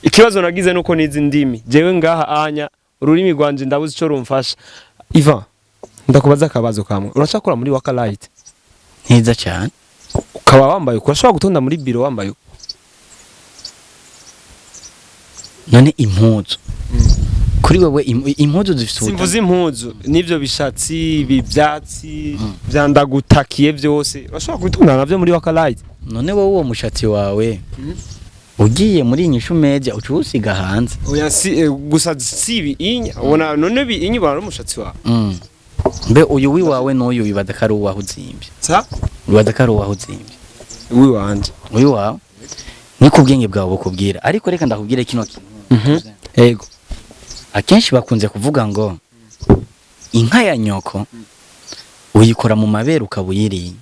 Ikibazo nagize nuko nizi ndimi jewe ngaha anya ururimi rwanje ndabuze ico rumfasha. Ivan, ndakubaza akabazo kamwe, uracakora muri Waka Light? Neza cyane. Ukaba wambaye uko, urashobora gutonda muri biro wambaye uko? None impuzu kuri wewe, impuzu zifite Simvuze impuzu n'ivyo bishatsi, ibi byatsi vyandagutakiye byose, urashobora gutondana navyo muri Waka Light? None wowe uwo mushatsi wawe ugiye muri Inyishu Media uca uwusiga hanze? Oya, si gusa si ibi inya ubona, none bi inya ubona n'umushatsi wawe. Mbe uyu wiwawe n'uyu wibaza ko ari uwaho uzimbye? Sa? Wibaza ko ari uwaho uzimbye? Wiwanje. Uyu wawe ni ku bwenge bwawe bukubwira, ariko reka ndakubwire kino kintu. Yego. Akenshi bakunze kuvuga ngo inka ya nyoko uyikora mu mabere ukaba uyiriye.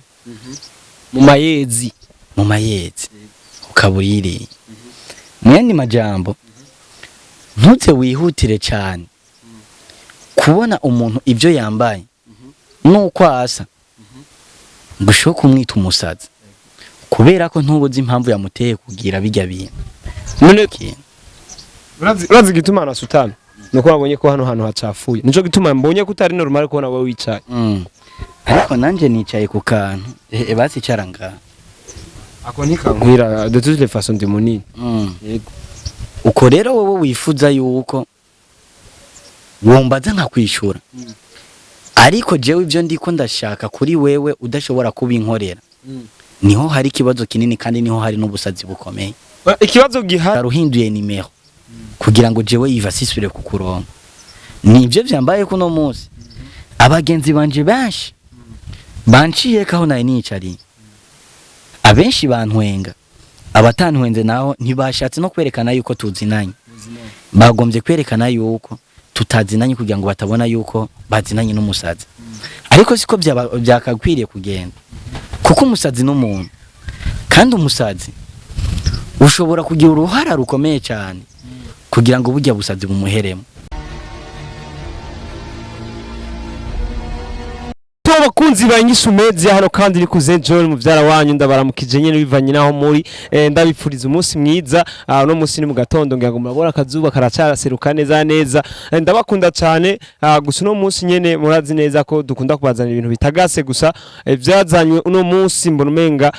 Mu mayezi. Mu mayezi ukaba uyiriye. Mu yandi majambo, ntuze wihutire cyane kubona umuntu ibyo yambaye nuko asa ngo ushobore kumwita umusazi, kubera ko ntubuze impamvu yamuteye kugira bijya bintu. None Kintu. urazi igituma nasutama? Nuko wabonye ko hano hantu hacafuye, nico gituma mbonye ko utari normal kubona wowe wicaye. Ariko nanjye nicaye ku kantu, basicara ngaha. Ako ntikankwira, de toutes les façons ndi munini. Yego. Uko rero wowe wifuza yuko wombaza nkakwishura, ariko jewe ibyo ndiko ndashaka kuri wewe udashobora kubinkorera, niho hari ikibazo kinini kandi niho hari n'ubusazi bukomeye. Ikibazo gihari Ruhinduye nimero kugira ngo jewe yiva sisubire kukuronka, nibyo vyambaye kuno munsi. Abagenzi banje benshi banciye kaho nari nicariye, abenshi bantwenga, abatantwenze naho ntibashatse no kwerekana yuko tuzinanye, bagombye kwerekana yuko tutazinanye kugira ngo batabona yuko bazinanye n'umusazi. Ariko siko byakakwiriye kugenda, kuko umusazi n'umuntu, kandi umusazi ushobora kugira uruhara rukomeye cyane kugira ngo burya busazi bumuheremo. To bakunzi ba Inyishu Media, hano kandi ni kuze John muvyara wanyu, ndabaramukije nyene bivanye naho muri, ndabipfuriza umunsi mwiza. Uno munsi ni mu gatondo, ngira ngo murabona akazuba karacaraseruka neza neza. Ndabakunda cyane. Gusa uno munsi nyene murazi neza ko dukunda kubazanira ibintu bitagase, gusa vyazanywe uno munsi mbona umenga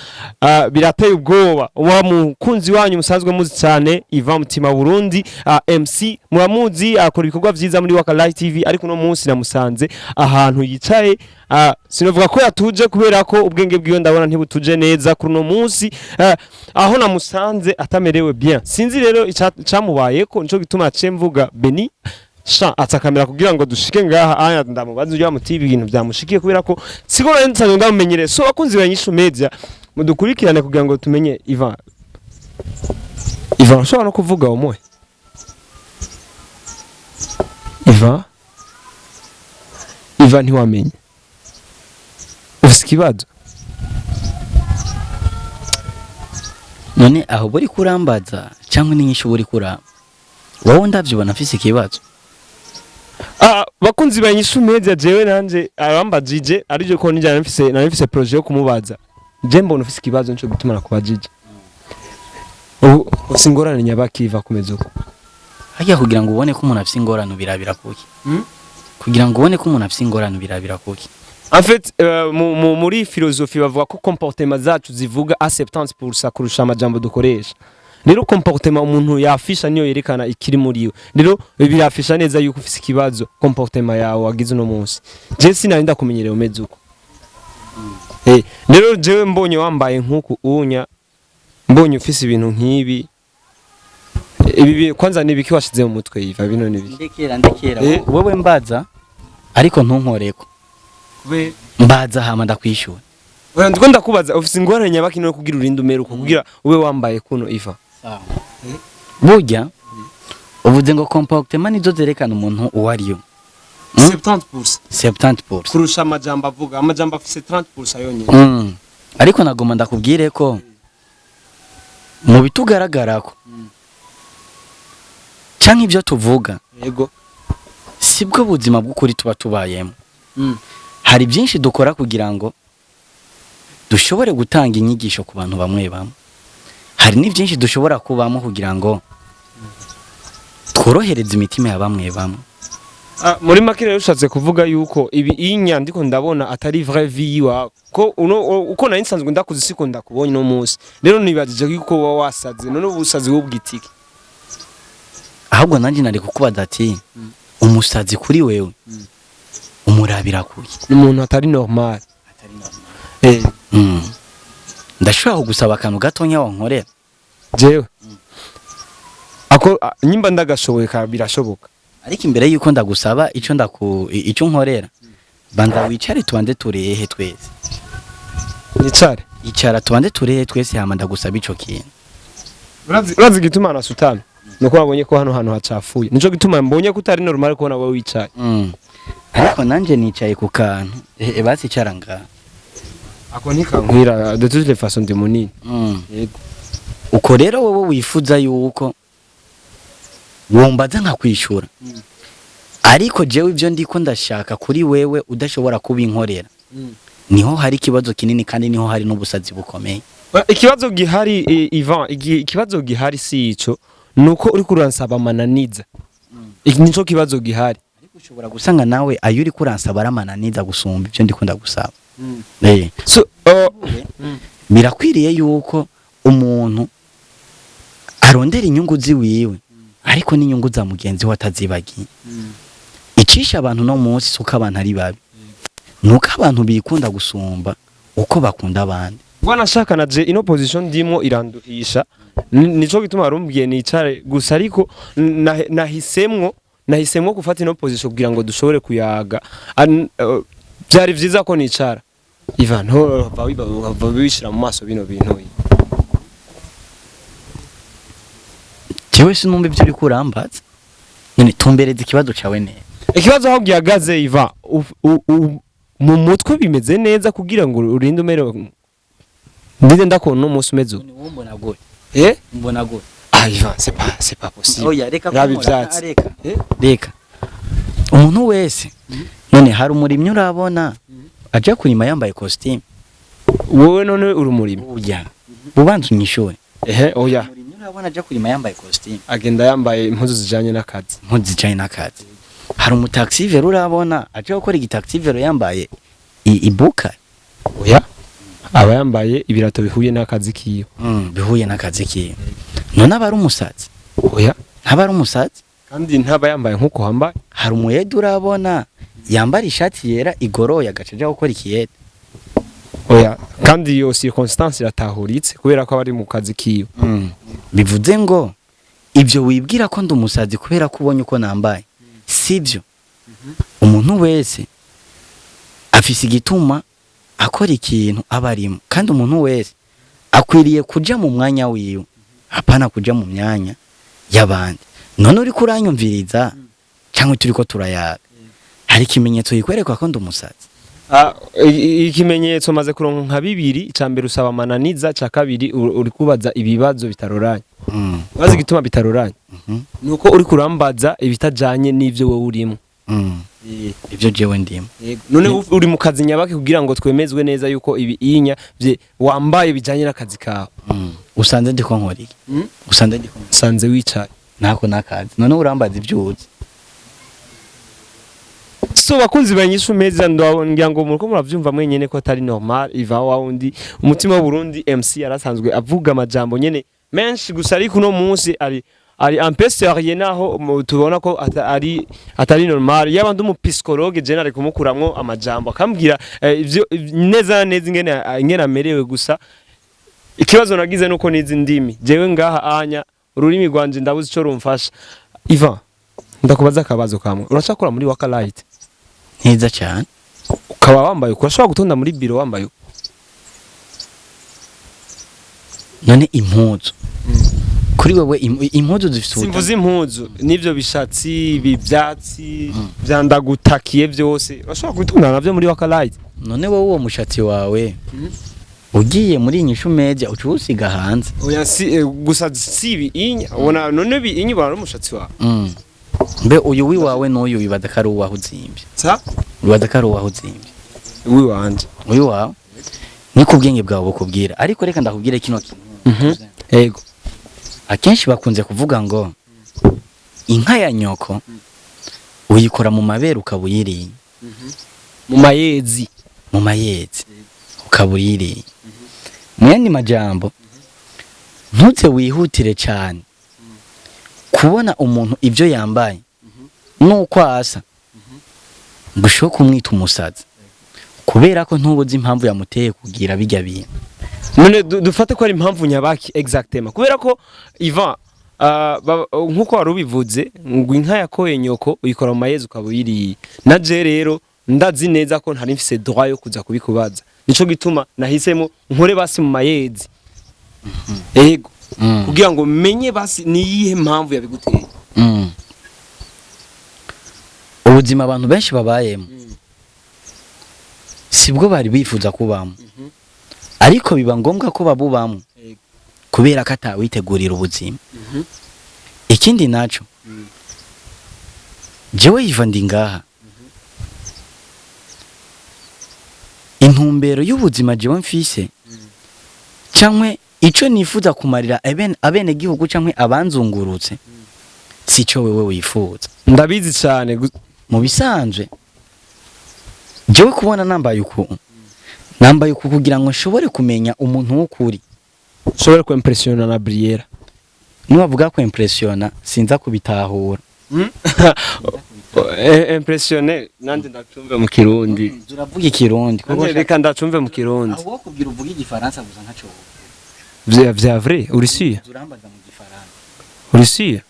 birateye ubwoba. Wa mukunzi wanyu musanzwe muzi cyane, Ivan Mutima Burundi, MC muramuzi, akora ibikorwa vyiza muri Waka Live TV, ariko uno munsi namusanze ahantu yicaye. Sinovuga ko yatuje kubera ko ubwenge bwiwe ndabona ntibutuje neza kuri uno munsi, aho namusanze atamerewe bien. Sinzi rero icamubayeko, nico gituma ce mvuga Beni sha atsakamera kugira ngo dushike ngaha aya ndamubaza ujya muti ibintu byamushikiye, kubera ko siko nari nsanzwe ndamumenyereye. So bakunzi ba Inyishu Media, mudukurikirane kugira ngo tumenye Ivan. Ivan, ushobora no kuvuga umwe? Ivan, Ivan, ntiwamenye ufise ikibazo? None aho buri kurambaza cyangwa n'inyishu buri kuramba, wowe ndavyibona mfise ikibazo? Bakunzi ba Inyishu Media, jewe nanje arambajije arivyo ko nijana nari mfise projet yo kumubaza. Je mbona ufise ikibazo, nico gituma nakubajije. Ubu ufise ingorane nyabaki iva kumeza uko? Harya kugira ngo ubone ko umuntu afise ingorane birabira kuki? Kugira ngo ubone ko umuntu afise ingorane birabira kuki? En fait, muri philosophie bavuga ko comportement zacu zivuga à 70% kurusha amajambo dukoresha. Rero comportement umuntu yafisha niyo yerekana ikiri muri we. Rero birafisha neza yuko ufise ikibazo, comportement yawe wagize uno munsi. Je sinari ndakumenyereye umeze uko. Rero jewe mbonye wambaye nkuku unya, mbonye ufise ibintu nk'ibi, ibi kwanza nibiki washize mu mutwe yiva bino nibiki? Ndekera, ndekera. Wewe mbaza ariko ntunkoreko. Mbaza hama ndakwishura. Oya, ndiko ndakubaza ufise ingorane nyabaki no kugira urinde umere uko, kugira ube wambaye kuno iva. Burya uvuze ngo comportement nizo zerekana umuntu uwo ari we. 70%. 70%. Kurusha amajambo avuga, amajambo afise 30% yonyine. Ariko nagomba ndakubwire ko mu bitugaragarako canke ibyo tuvuga sibwo buzima bw'ukuri tuba tubayemo. Hari byinshi dukora kugira ngo dushobore gutanga inyigisho ku bantu bamwe bamwe, hari n'ibyinshi dushobora kubamo kugira ngo Tworohereza imitima ya bamwe bamwe. Ah, muri make rero ushatse kuvuga yuko ibi iyi nyandiko ndabona atari vraie vie yiwawe, ko uno uko nari nsanzwe ndakuzi siko ndakubonye no munsi. Rero nibajije yuko wowe wasaze. None ubusazi wubwitike? Ahubwo nanjye nari kukubaza ati: umusazi kuri wewe umurabira kuki? Ni umuntu atari normal. Ndashobora kugusaba akantu gatonya wankorera? Jewe ako nyimba ndagashoboye ka birashoboka. Ariko imbere yuko ndagusaba ico icyo nkorera, banza wicare tubanze turehe twese. Nicare? Icara tubanze turehe twese, hama ndagusaba ico kintu. Urazi igituma nasutama? Nuko wabonye ko hano hantu hacafuye, nico gituma mbonye ko utari normal kubona wowe wicaye. Ariko nanje nicaye ku kantu, basi icara ngaha. Ako ntikankwira, de toutes les façons ndi munini. Yego. Uko rero wowe wifuza yuko wombaza nkakwishura, ariko jewe ivyo ndiko ndashaka kuri wewe udashobora kubinkorera, niho hari ikibazo kinini kandi niho hari n'ubusazi bukomeye. Ikibazo gihari, Ivan, ikibazo gihari si ico, nuko uriko uransaba amananiza. Iki nico kibazo gihari. Ariko ushobora gusanga nawe ayo uriko uransaba aramananiza gusumba ivyo ndiko ndagusaba. So Birakwiriye yuko umuntu arondera inyungu ziwiwe, ariko n'inyungu za mugenzi we atazibagiye. Icisha abantu no munsi si uko abantu ari babi, nuko abantu bikunda gusumba uko bakunda abandi. Wanashaka na je ino position ndimwo iranduhisha. Nico gituma warumbwiye nicare gusa, ariko nahisemwo gufata ino position kugira ngo dushobore kuyaga. Byari vyiza ko nicara. Ivan, nto va wishira mu maso bino bintu. Jewe sinumva ivyo uriko urambaza nyene, tumbereza ikibazo cawe neza. Ikibazo aho gihagaze, Ivan, mu mutwe bimeze neza kugira ngo urinde umere ndinde ndakubona uno munsi umeze uko? Mbona gute? Eh? Mbona gute? Ah, Ivan, c'est pas possible. Oya, reka Raba kunkora, ivyatsi. reka. Eh? Reka, umuntu wese, none hari umurimyi urabona aja kurima yambaye costume? Wowe none uri umurimyi? Oya, bubanza unyishure. Ehe, oya. Umurimyi urabona aja kurima yambaye costume? Agenda yambaye impuzu zijanye n'akazi. Impuzu zijanye n'akazi. Hari umutaxivero urabona aja gukora igitaxivero yambaye ibuka? Oya, aba yambaye ibirato bihuye n'akazi kiwe. Bihuye n'akazi kiwe. None aba ari umusazi? Oya. Ntaba ari umusazi. Kandi ntaba yambaye nk'uko wambaye. Hari umuyede urabona yambara ishati yera igoroye agaca aja gukora ikiyede? Oya, kandi iyo circonstance iratahuritse kubera ko aba ari mu kazi kiwe. Bivuze ngo ibyo wibwira ko ndi umusazi kubera ko ubonye uko nambaye, sibyo. Umuntu wese afise igituma akora ikintu aba arimo, kandi umuntu wese akwiriye kuja mu mwanya wiwe, hapana kuja mu myanya y'abandi. None uriko uranyumviriza cyangwa turiko turayaga, hari ikimenyetso yikwereka ko ndi umusazi? Ah, ikimenyetso maze kuronka nka bibiri. Icya mbere usaba amananiza, icya kabiri uri kubaza ibibazo bitaroranye. Bazi igituma bitaroranye? Nuko uri kurambaza ibitajanye n'ivyo wowe urimo. Ibyo jewe ndimo? None uri mu kazi nyabaki kugira ngo twemezwe neza yuko ibi inya wambaye bijanye n'akazi kawe? Usanze ndiko nkora iki? Usanze ndiko nkora? Sanze wicaye. Nako nakazi. None urambaza ibyo uzi? So bakunzi banyishu meza, ngira ngo muriko muravyumva mwenyene ko atari normal. Iva wa wundi umutima w'u Burundi MC yarasanzwe avuga amajambo nyene menshi gusa, ariko uno munsi ari un peu sérieux, naho tubona ko ari atari normal. Yaba ndi umupsychologue je nari kumukuramwo amajambo akambwira ivyo neza na neza ingene amerewe. Gusa ikibazo nagize nuko nizi ndimi jewe ngaha anya ururimi rwanje ndabuze ico rumfasha. Ivan, ndakubaza akabazo kamwe: uracakora muri Waka Light? Neza cyane. Ukaba wambaye uko, urashobora gutonda muri biro wambaye uko? None impuzu kuri wewe, impuzu zifite Simvuze impuzu n'ivyo bishatsi, ibi byatsi vyandagutakiye byose, urashobora gutungana navyo muri Waka Light? None wowe uwo mushatsi wawe ugiye muri Inyishu Media uca uwusiga hanze? Oya, si gusa si ibi inya ubona none bi inya ubona n'umushatsi wawe. Mbe uyu wiwawe n'uyu wibaza ko ari uwaho uzimbye? Sa? Wibaza ko ari uwaho uzimbye? Wiwanje. Uyu wawe niko ubwenge bwawe bukubwira, ariko reka ndakubwire kino kintu. Yego. Akenshi bakunze kuvuga ngo Inka ya nyoko uyikora mu mabere ukaba uyiriye. Mu mayezi. Mu mayezi ukaba uyiriye. Mu yandi majambo, ntuze wihutire cyane kubona umuntu ibyo yambaye nuko asa ngo ushobore kumwita umusazi, kubera ko ntubuze impamvu yamuteye kugira bijya bintu. None dufate ko ari impamvu nyabaki exactement? Kubera ko Ivan, nkuko wari ubivuze ngo inka yakoye nyoko uyikora mu mayezi ukaba uyiriye, na je rero ndazi neza ko ntari mfise droit yo kuza kubikubaza. Nico gituma nahisemo nkore basi mu mayezi, ego, kugira ngo menye basi niyihe mpamvu yabiguteye. Ubuzima abantu benshi babayemo sibwo bari bifuza kubamo, ariko biba ngombwa ko babubamo kubera ko atawitegurira ubuzima. Ikindi naco, jewe yiva ndi ngaha, intumbero y'ubuzima jewe mfise canke ico nifuza kumarira abenegihugu canke abanzungurutse sico wewe wifuza. Ndabizi cyane. Mu bisanzwe jewe kubona nambaye uku, nambaye uku kugira ngo nshobore kumenya umuntu w'ukuri. Ushobora ku impressiona na Briera. Niwavuga ko impressiona, sinza kubitahura. Impressionné nande ndacumve mu Kirundi. Turavuga Ikirundi kuko Nanje reka ndacumve mu Kirundi. Aho kubwira uvuga Igifaransa gusa ntaco. Vya vrai, uri sûr? Urambaza mu Gifaransa. Uri sûr?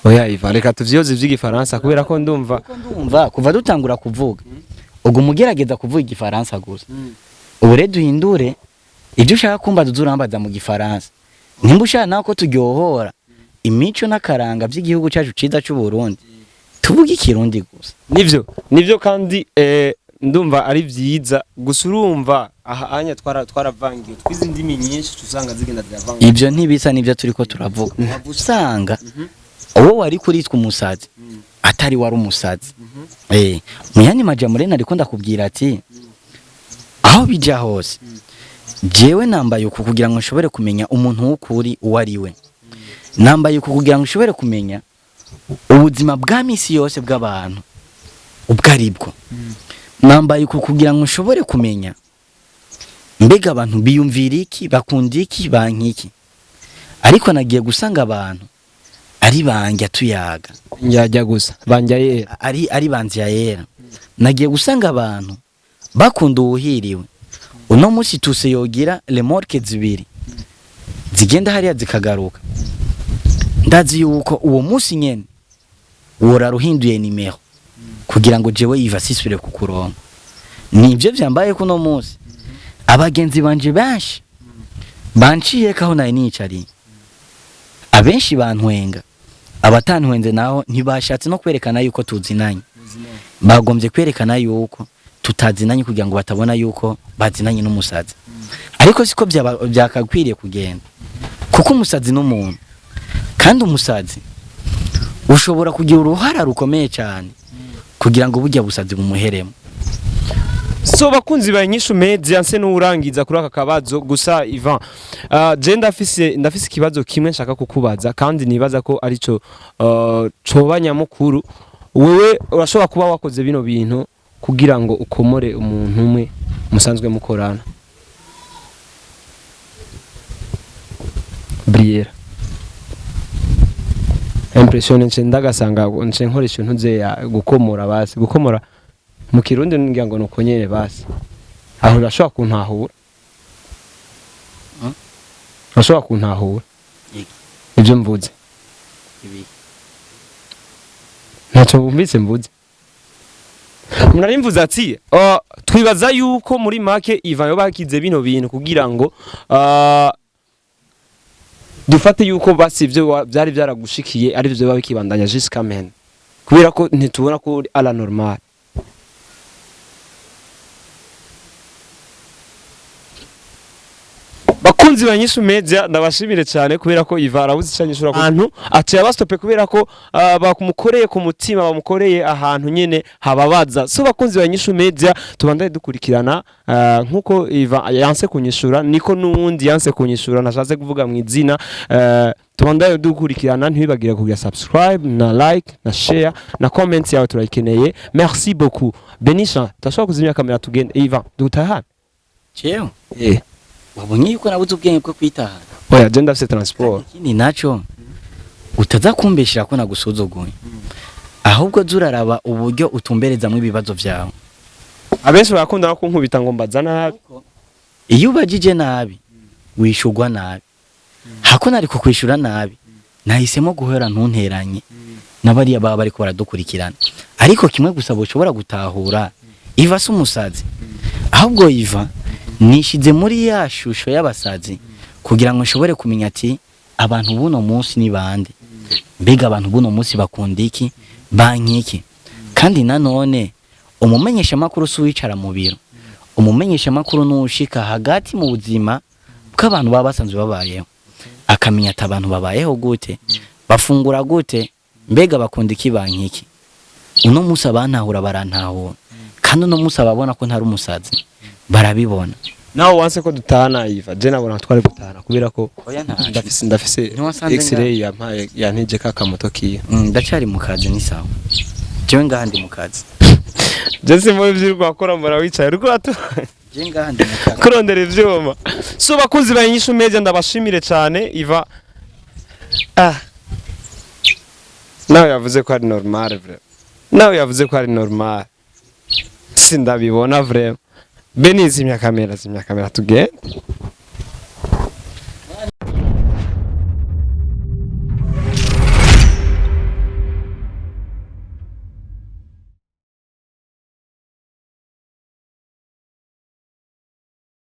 Oya Iva, reka tuvyoze ivy'igifaransa kubera ko ndumva Kuko ndumva kuva dutangura kuvuga ubwo umugerageza kuvuga Igifaransa gusa. Ubu rero duhindure, ibyo ushaka kumbaza uzurambaza mu Gifaransa. Nimba ushaka nawe ko turyohora imico n'akaranga by'igihugu cyacu ciza c'u Burundi, tuvuge Ikirundi gusa. Nivyo kandi ndumva ari vyiza. Gusa urumva aha anya twaravangiwe, twize indimi nyinshi, tusanga zigenda ziravanga. Ibyo ntibisa n'ibyo turiko turavuga. Waba usanga uwo wari kuritwa umusazi atari wari umusazi. Mu yandi majambo rero nariko ndakubwira ati aho bija hose jewe nambaye uku kugira ngo nshobore kumenya umuntu w'ukuri uwo ari we. Nambaye uku kugira ngo nshobore kumenya ubuzima bwa misi yose bw'abantu ubwo ari bwo. Nambaye uku kugira ngo nshobore kumenya mbega abantu biyumvira iki, bakunda iki, banka iki. Ariko nagiye gusanga abantu ari banjya tuyaga. Njyajya gusa banja yera. Ari banzi ya yera. Nagiye gusanga abantu bakunda uwuhiriwe. Uno munsi tuse yogira remorque zibiri zigenda hariya zikagaruka, ndazi yuko uwo munsi nyene wora ruhinduye nimero kugira ngo jewe yiva sisubire kukuronka. Nibyo vyambaye kuno munsi. Abagenzi banje benshi banciye kaho nari nicariye, abenshi bantwenga, abatantwenze naho ntibashatse no kwerekana yuko tuzinanye. Bagombye kwerekana yuko tutazinanye kugira ngo batabona yuko bazinanye n'umusazi. Ariko siko byakakwiriye kugenda, kuko umusazi n'umuntu, kandi umusazi ushobora kugira uruhara rukomeye cyane kugira ngo burya busazi bumuheremo. So bakunzi ba Inyishu Media, nse n'urangiza kuri aka kabazo gusa. Ivan, je ndafise ikibazo kimwe nshaka kukubaza kandi nibaza ko arico coba nyamukuru. Wewe urashobora kuba wakoze bino bintu kugira ngo ukomore umuntu umwe musanzwe mukorana, Briera. Impression nce ndagasanga nce nkoresha ntuze ya gukomora, basi gukomora mu Kirundi ngira ngo nuko nyene. Basi aho urashobora kuntahura? Hmm? Urashobora kuntahura? Yego. Ibyo mvuze ntacyo wumvise mvuze. Nari mvuze ati twibaza yuko muri make Ivan yoba yakize bino bintu kugira ngo dufate yuko basi ibyo byari byaragushikiye ari byo biba bikibandanya jusqu'à maintenant, kubera ko ntitubona ko uri à la normale. Bakunzi ba Nyishu Media, ndabashimire cyane kubera ko Iva arabuze icyo anyishura ahantu aciye abastope, kubera ko bamukoreye ku mutima, bamukoreye ahantu nyene hababaza. So bakunzi ba Nyishu Media, tubandanye dukurikirana. Nkuko Iva yanse kunyishura, niko nuwundi yanse kunyishura, nashatse kuvuga mu izina. Tubandanye dukurikirana, ntibibagire kugira subscribe na like na share na comment yawe turayikeneye. Merci beaucoup. Benisha, turashobora kuzimya kamera tugende? Iva, dutahane. Jewe eh wabonye yuko nabuze ubwenge bwo kwitahana. Oya, je ndafise transport. Ikindi naco, utaza kumbeshera ko nagusuzuguye, ahubwo zuraraba uburyo utumberezamwo ibibazo vyawe. Abenshi barakunda no kunkubita ngo mbaza nabi. Iyo ubajije nabi wishurwa nabi. Hako nari kukwishura nabi, nahisemo guhera ntunteranye n'abariya baba bariko baradukurikirana. Ariko kimwe gusa bushobora gutahura, Iva si umusazi, ahubwo Iva nishize muri ya shusho y'abasazi kugira ngo nshobore kumenya ati abantu buno munsi ni bande, mbega abantu buno munsi bakunda iki, bankiki. Kandi nanone umumenyeshamakuru si uwicara mu biro, umumenyeshamakuru n'ushika hagati mu buzima bw'abantu baba basanzwe babayeho, akamenya ati abantu babayeho gute, bafungura gute, mbega bakunda iki, bankiki. Uno munsi abantahura barantahura, kandi uno munsi ababona ko ntari umusazi barabibona. Nawe wanse ko dutahana Iva, je nabona twari gutahana kubera ko Oya, ntaco. ndafise Ntiwasanze x-ray yampaye yantije ka kamoto kiyo. Ndacari mu kazi, ni sawa, jewe ngaha ndi mu kazi. Je simba ivyo uriko urakora, mbona wicaye uriko uratu Jewe ngaha ndi mu kazi. kurondera ivyuma. So bakunzi ba Inyishu Media, ndabashimire cyane. Iva nawe yavuze ko ari normal, vraiment nawe yavuze ko ari normal, sindabibona vraiment. Beni, zimya kamera, zimya kamera tugende.